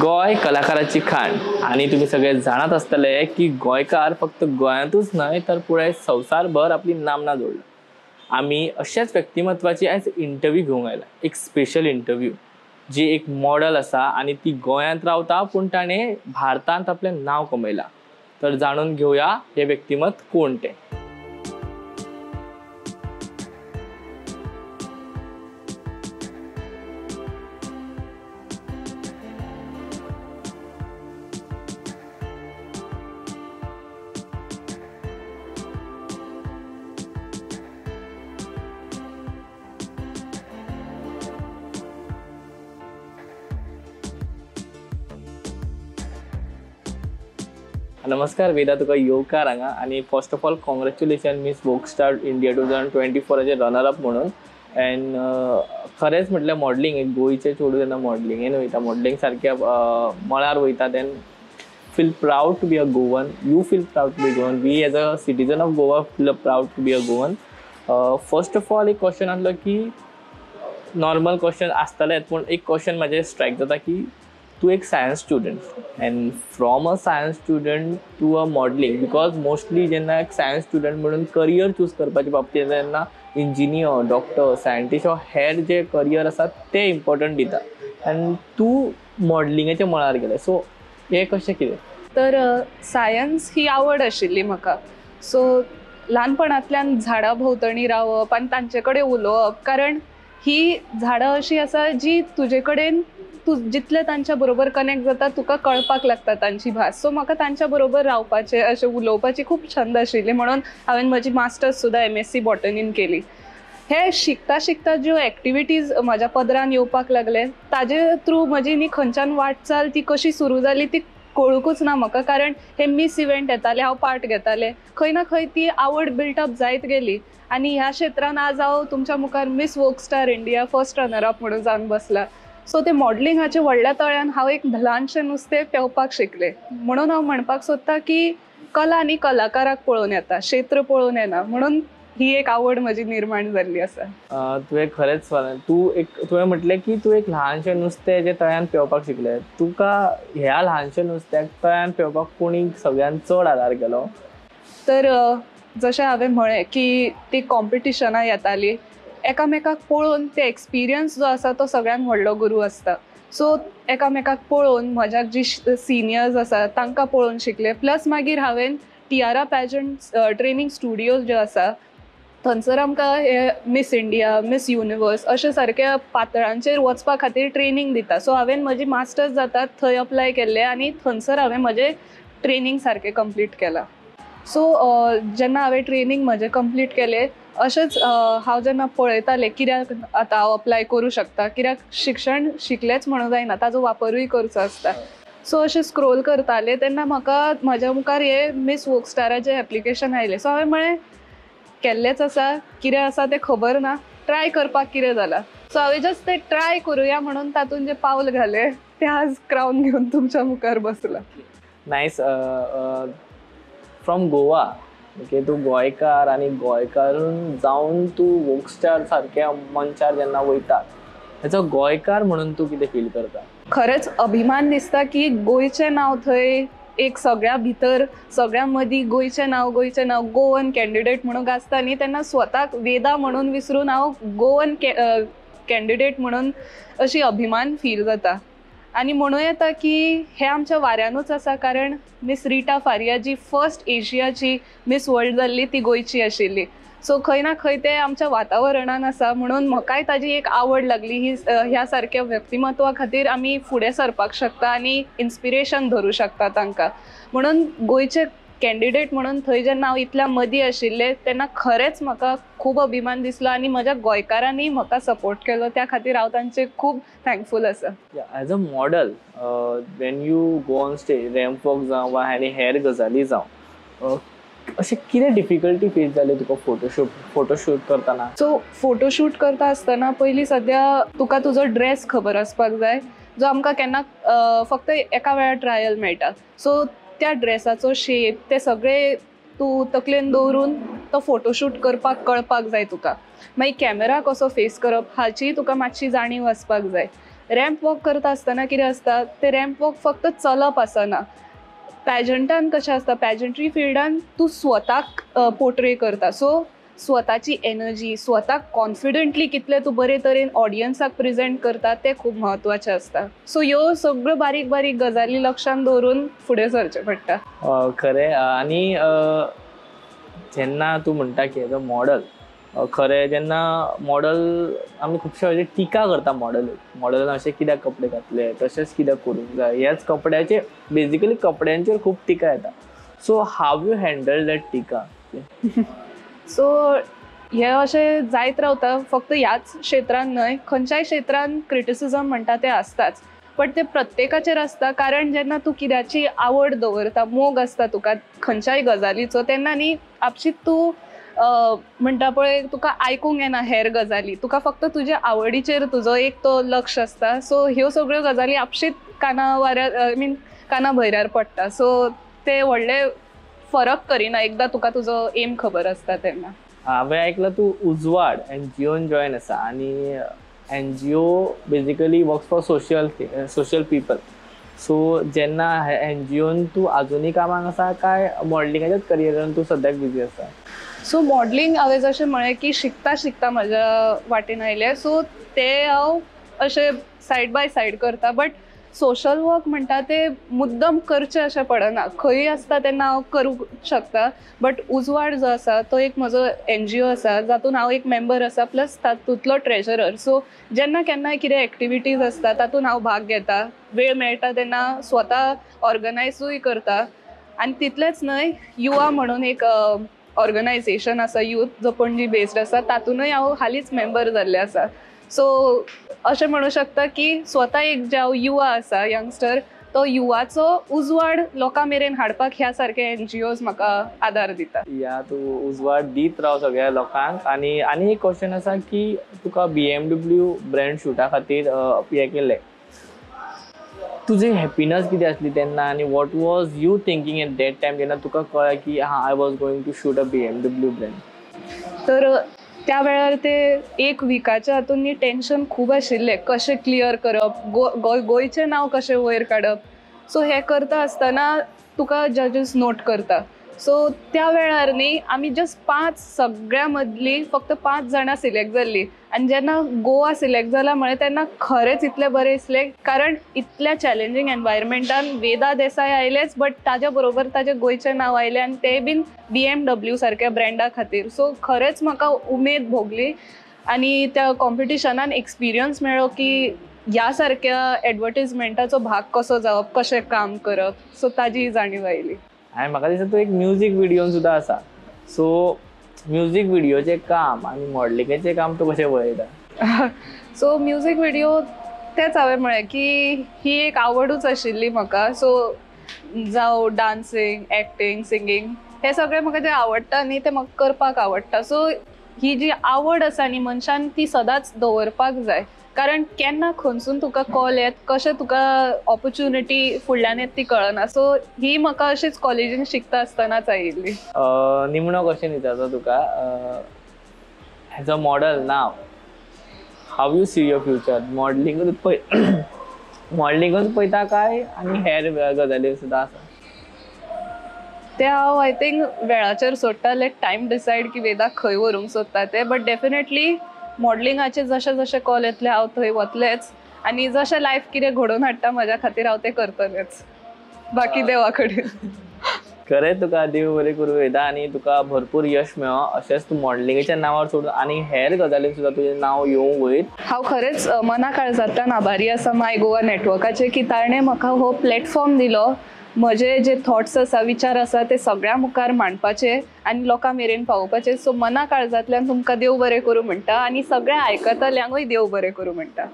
गोंय कलाकाराची खाण आनी तुमी सगळे जाणात आसतले की गोंयकार फक्त गोंयांतूच न्हय तर पुराय संवसारभर आपली नामना जोडल्या. आमी अशाच व्यक्तिमत्वाची आयज इंटरव्यू घेवंक आयला, एक स्पेशल इंटरव्यू जी एक मॉडल आसा आनी ती गोंयांत रावता पूण ताणें भारतांत आपलें नांव कमयलां. तर जाणून घेवया हें व्यक्तिमत्व कोण तें. नमस्कार वेदा, तुका येवकार हांगा आनी first of all congratulation Miss Vogue Star India 2024 runner up म्हणून. एंड खरेंच म्हटल्यार मॉडलिंग एक गोंयचें चेडूं जेन्ना मॉडलिंगेन वयता, मॉडलिंग सारक्या मळार वयता, then feel proud to be a Goan. You feel proud to be Goan. We as a citizen of Goa feel proud to be a Goan. First of all एक क्वेश्चन आसलो की नॉर्मल क्वेश्चन आसतलेच पूण एक question म्हाजें strike जाता की तूं एक science student and from a science student to a modelling, because mostly जेन्ना एक सायन्स स्टुडंट म्हणून करियर चूज करपाचे बाबतींत तेन्ना इंजिनियर, डॉक्टर, सायंटिस्ट वा हेर जे करियर आसा ते इम्पॉर्टंट दिता आनी तूं मॉडलिंगाच्या मळार गेलें, सो हें कशें कितें? तर सायन्स ही आवड आशिल्ली म्हाका. सो ल्हानपणांतल्यान झाडां भोंवतणी रावप आनी तांचे कडेन उलोवप, कारण ही झाडां अशीं आसा जी तुजे कडेन तूं जितलें तांच्या बरोबर कनेक्ट जाता तुका कळपाक लागता तांची भास. सो म्हाका तांच्या बरोबर रावपाचें, अशें उलोवपाची खूब छंद आशिल्ली, म्हणून हांवें म्हजी मास्टर्स सुद्दां MSc बॉटनीन केली. हे शिकता शिकता ज्यो एक्टिविटीज म्हज्या पदरान येवपाक लागले ताजे थ्रू म्हजी न्ही खंयच्यान वाटचाल ती कशी सुरू जाली ती कळुंकूच ना म्हाका, कारण हे मिस इव्हेंट येताले, हांव पार्ट घेतालें, खंय ना खंय ती आवड बिल्टअप जायत गेली आनी ह्या क्षेत्रान आज हांव तुमच्या मुखार Miss Vogue Star India first runner up म्हणून जावन बसलां. सो ते मॉडलिंगाचे व्हडल्या तळ्यान हांव एक ल्हानशें नुस्तें पेंवपाक शिकलें. म्हणून हांव म्हणपाक सोदता की कला आनी कलाकाराक पळोवन येता, क्षेत्र पळोवन येना, म्हणून ही एक आवड म्हजी निर्माण जाल्ली आसा. तुवें खरेंच तूं एक तुवें म्हटलें की तूं एक ल्हानशें नुस्तें जें तळ्यान पेंवपाक शिकलें, तुका ह्या ल्हानशें नुस्त्याक तळ्यान पेंवपाक कोणी सगळ्यान चड आदार केलो? तर जशें हांवें म्हळें की ती कॉम्पिटिशनां येतालीं, एकामेकाक पळोवन ते एक्सपिरियन्स जो आसा तो सगळ्यान व्हडलो गुरू आसता. सो एकामेकाक पळोवन म्हज्या जी सिनियर्स आसा तांकां पळोवन शिकलें. प्लस मागीर हांवें टियारा पॅजंट ट्रेनींग स्टुडियोज जे आसा थंयसर आमकां हे मिस इंडिया, मिस युनिवर्स अशे सारक्या पातळांचेर वचपा खातीर ट्रेनींग दिता. सो हांवें म्हजी मास्टर्स जाता थंय अप्लाय केल्लें आनी थंयसर हांवें म्हजें ट्रेनींग सारकें कंप्लीट केलां. सो जेन्ना हांवें ट्रेनींग म्हजें कंप्लीट केलें अशेंच हांव जेन्ना पळयतालें कित्याक आतां हांव अप्लाय करूं शकता, कित्याक शिक्षण शिकलेंच म्हणून जायना, ताजो वापरूय करचो आसता. सो अशें स्क्रोल करतालें तेन्ना म्हाका म्हज्या मुखार हे मिस वोग स्टाराचें एप्लिकेशन आयलें. सो हांवें म्हळें केल्लेंच आसा, कितें आसा तें खबर ना, ट्राय करपाक कितें जालां. सो हांवें जस्ट तें ट्राय करुया म्हणून तातूंत जें पावल घालें तें आज क्रावन घेवन तुमच्या मुखार बसलां. नायस. फ्रॉम गोवा, ओके, तूं गोंयकार आनी गोंयकारून जावन तूं वोग स्टार सारक्या मंचार जेन्ना वयता हेचो गोंयकार म्हणून तूं कितें फील करता? खरेंच अभिमान दिसता की गोंयचें नांव थंय एक सगळ्या भितर सगळ्यां मदीं गोंयचें नांव, गोंयचें नांव, गोवन कॅन्डिडेट म्हणून गाजता न्ही, तेन्ना स्वताक वेदा म्हणून विसरून हांव गोवन कॅन्डिडेट म्हणून अशी अभिमान फील जाता. आनी म्हणूं येता की हें आमच्या वाऱ्यानूच आसा, कारण मिस रिटा फारिया जी फर्स्ट एशियाची मिस वर्ल्ड जाल्ली ती गोंयची आशिल्ली. सो खंय ना खंय तें आमच्या वातावरणान आसा, म्हणून म्हाकाय ताजी एक आवड लागली. ही ह्या सारक्या व्यक्तिमत्वा खातीर आमी फुडें सरपाक शकता आनी इन्स्पिरेशन धरूं शकता तांकां. म्हणून गोंयचे कॅन्डिडेट म्हणून थंय जेन्ना हांव इतल्या मदीं आशिल्लें तेन्ना खरेंच म्हाका खूब अभिमान दिसलो आनी म्हज्या गोंयकारांनी म्हाका सपोर्ट केलो, त्या खातीर हांव तांचें खूब थँकफूल आसा. As a model when you go on stage, ramp walk जावं वा आनी हेर गजाली जावं, अशें कितें डिफिकल्टी फेस जाली तुका फोटोशूट करतना? सो फोटोशूट करता आसतना पयलीं सद्या तुका तुजो ड्रेस खबर आसपाक जाय, जो आमकां केन्ना फक्त एका वेळार ट्रायल मेळटा. सो त्या ड्रेसाचो शेप ते सगळे तूं तकलेन दवरून तो फोटोशूट करपाक कळपाक जाय तुका. मागीर कॅमेरा कसो फेस करप हाची तुका मातशी जाणीव आसपाक जाय. रॅम्प वॉक करता आसतना कितें आसता, ते रॅम्प वॉक फक्त चलप आसना. पॅजंटान कशें आसता, पॅजंट्री फिल्डान तूं स्वताक पोर्ट्रे करता. सो स्वताची एनर्जी, स्वताक कॉन्फिडंटली कितले तूं बरे तरेन ऑडियन्साक प्रेजेंट करता तें खूब म्हत्वाचें आसता. सो ह्यो सगळ्यो बारीक बारीक गजाली लक्षांत दवरून फुडें सरचें पडटा. खरें. आनी जेन्ना तूं म्हणटा की एज अ मॉडल, खरें जेन्ना मॉडल आमी खुबशे अशे टिका करता मॉडल मॉडलान अशें कित्याक कपडे घातले, तशेंच कित्याक करूंक जाय, ह्याच कपड्याचे बेजिकली कपड्यांचेर खूब टिका येता. So how you handle that टिका? सो हे अशें जायत रावता, फक्त ह्याच क्षेत्रान न्हय, खंयच्याय क्षेत्रान क्रिटिसिजम म्हणटा तें आसताच, बट तें प्रत्येकाचेर आसता. कारण जेन्ना तूं कित्याची आवड दवरता, मोग आसता तुका खंयच्याय गजालीचो, तेन्ना न्ही आपशीच तूं म्हणटा पळय तुका आयकूंक येना हेर गजाली, तुका फक्त तुज्या आवडीचेर तुजो एक तो लक्ष आसता. सो ह्यो सगळ्यो गजाली आपशीच काना वाऱ्यार, I mean काना भैऱ्यार पडटा. सो ते व्हडले फरक करिना एकदां तुका तुजो एम खबर आसता तेन्ना. हांवें आयकलां तूं उजवाड एनजीओन जॉयन आसा आनी NGO basically works for social people. So जेन्ना एनजीओन तूं आजुनूय कामाक आसा काय मॉडलिंगाच्याच करियरान तूं सद्याक बिजी आसा? सो मॉडलिंग हांवें जशें म्हळें की शिकता शिकता म्हज्या वाटेन आयलें, सो तें हांव अशें सायड बाय सायड करता. बट सोशल वर्क म्हणटा तें मुद्दम करचें अशें पडना, खंय आसता तेन्ना हांव करूंक शकता. बट उजवाड जो आसा तो एक म्हजो एनजीओ आसा जातून हांव एक मेंबर आसा, प्लस तातूंतलो ट्रेजरर. सो जेन्ना केन्नाय कितें एक्टिविटीज आसता तातूंत हांव भाग घेता, वेळ मेळटा तेन्ना स्वता ऑर्गनायजूय करता. आनी तितलेंच न्हय, युवा म्हणून एक ऑर्गनायजेशन आसा यूथ, जो पणजी बेस्ड आसा, तातूंतय हांव हालींच मेंबर जाल्लें आसा. सो अशें म्हणूं शकता की स्वता एक जे हांव युवा आसा, यंगस्टर, तो युवाचो उजवाड लोकां मेरेन हाडपाक ह्या सारके एनजीओज म्हाका आदार दिता. या तूं उजवाड दीत राव सगळ्या लोकांक. आनी आनी एक क्वेश्चन आसा की तुका BMW brand शुटा खातीर हें केल्लें, तुजी हॅपिनस कितें आसली तेन्ना आनी what was you thinking at that time जेन्ना तुका कळ्ळें की हां I was going to shoot a BMW brand? तर त्या वेळार ते एक विकाच्या हातून न्ही टेंशन खूब आशिल्लें, कशें क्लियर करप, गोंयचें नांव कशें वयर काडप. सो हें करता आसतना तुका जजीस नोट करता. सो त्या वेळार न्ही आमी जस्ट 5 सगळ्यां मदली फक्त 5 जाणां सिलेक्ट जाल्लीं. आनी जेन्ना गोवा सिलेक्ट जाला म्हळें तेन्ना खरेंच इतलें बरें दिसलें, कारण इतल्या चॅलेंजींग एनवायरमेंटान वेदा देसाय आयलेच, बट ताज्या बरोबर ताजें गोंयचें नांव आयलें आनी तें बीन BMW सारक्या ब्रँडा खातीर. सो खरेंच म्हाका उमेद भोगली आनी त्या कॉम्पिटिशनान एक्सपिरियन्स मेळ्ळो की ह्या सारक्या एडवर्टीजमेंटाचो भाग कसो जावप, कशें काम करप, सो ताजी जाणीव आयली. आनी म्हाका दिसता तूं एक म्युजीक व्हिडियोन सुद्दां आसा, सो म्युजीक व्हिडियोचें काम आनी मॉडलिंगाचें काम तूं कशें पळयता? सो म्युजीक व्हिडियो तेंच हांवें म्हळें की ही एक आवडूच आशिल्ली म्हाका. सो जावं डांसींग, एक्टींग, सिंगींग, हें सगळें म्हाका जें आवडटा न्ही तें म्हाका करपाक आवडटा. सो ही जी आवड आसा न्ही मनशान ती सदांच दवरपाक जाय, कारण केन्ना खंयसून तुका कॉल येत, कशें तुका ऑपॉर्च्युनिटी फुडल्यान येत ती कळना. सो ही म्हाका अशीच कॉलेजीन शिकता आसतनाच आयिल्ली. निमणो क्वेश्चन विचारता तुका, एज अ मॉडल नाव how you see your future? मॉडलिंगूच पळय मॉडलिंगूच पळयता काय आनी हेर गजाली सुद्दां आसा? ते हांव I think वेळाचेर सोडटा, लेट टायम डिसायड की वेदा खंय व्हरूंक सोदता तें. बट डेफिनेटली मॉडलिंगाचे जशे जशे कॉल येतले हांव थंय वतलेंच आनी जशें लायफ कितें घडोवन हाडटा म्हज्या खातीर हांव तें करतलेंच, बाकी देवा कडेन. खरें तुका देव बरें करूं वेदा आनी तुका भरपूर यश मेळो, अशेंच तूं मॉडलिंगाच्या नांवार सोडून आनी हेर गजालीन सुद्दां तुजें नांव येवंक वयर. हांव खरेंच मना काळजांतल्यान आभारी आसा माय गोवा नॅटवर्काचें की ताणें म्हाका हो प्लॅटफॉर्म दिलो, म्हजे जे थॉट्स आसा, विचार आसा ते सगळ्यां मुखार मांडपाचे आनी लोकां मेरेन पावोवपाचे. सो मना काळजांतल्यान तुमकां देव बरें करूं म्हणटा आनी सगळ्या आयकतल्यांकूय देव बरें करूं म्हणटा.